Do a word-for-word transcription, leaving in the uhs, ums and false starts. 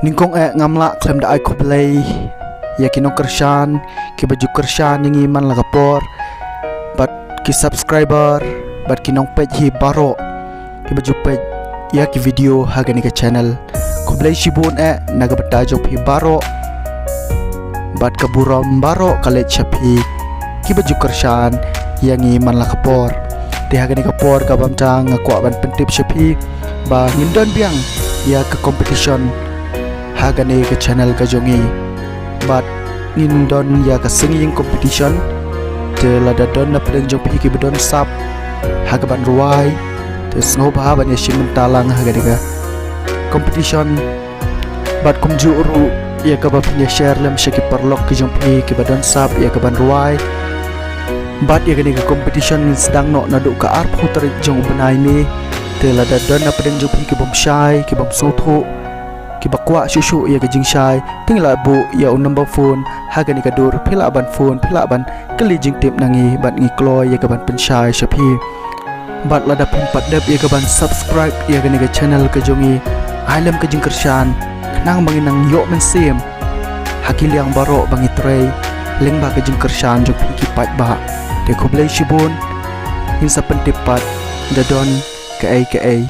Nyngkong eh ngam lah khlem da ai khublei ïa ki nongkyrshan kiba ju kyrshan ïa ngi man la ka por, bad ki subscriber bad ki nongpeit hi baroh kiba ju peit ïa ki video ha kane ka channel. Khublei shibun eh na ka bynta jong phi baroh, bad ka burom baroh ka leit sha phi kiba ju kyrshan ïa ngi man la ka por. Te ha kane ka por kaba mynta nga kwah ban pyntip sha phi ba ngin don biang ïa ka competition ha kane ka channel ka jong ngi. Bad ngin don ïa ka singing competition. Te lada don na pdeng jong phi kiba don sap ha kaban rwai, te sngewbha ban ïa shim bynta lang ha kane ka competition. Bad kumjuh ruh ïa kaba phin ïa share lem sha ki paralok ki jong phi kiba don sap ïa kaban rwai. Bad ïa kane ka competition ngin sdang noh naduh ka arphew tarik jong u bnai May. Te lada don na pdeng jong phi kibym shai, kibym sngewthuh, kiba kwah shuh shuh ïa ka jingshai, te ngi lah buh ïa u number phone ha kane ka dur, phi lah ban phone, phi lah ban kylli jingtip na ngi bad ngi kloi ïa kaban pynshai sha phi. Bad lada phim pat dep ïa kaban subscribe ïa kane ka channel ka jong ngi, ai lem ka jingkyrshan khnang ba ngin nang ïoh mynsiem ha ki liang baroh ba ngi trei lyngba ka jingkyrshan jong phi ki paidbah. Te khublei shibun, ngin sa pyntip pat da don kaei kaei.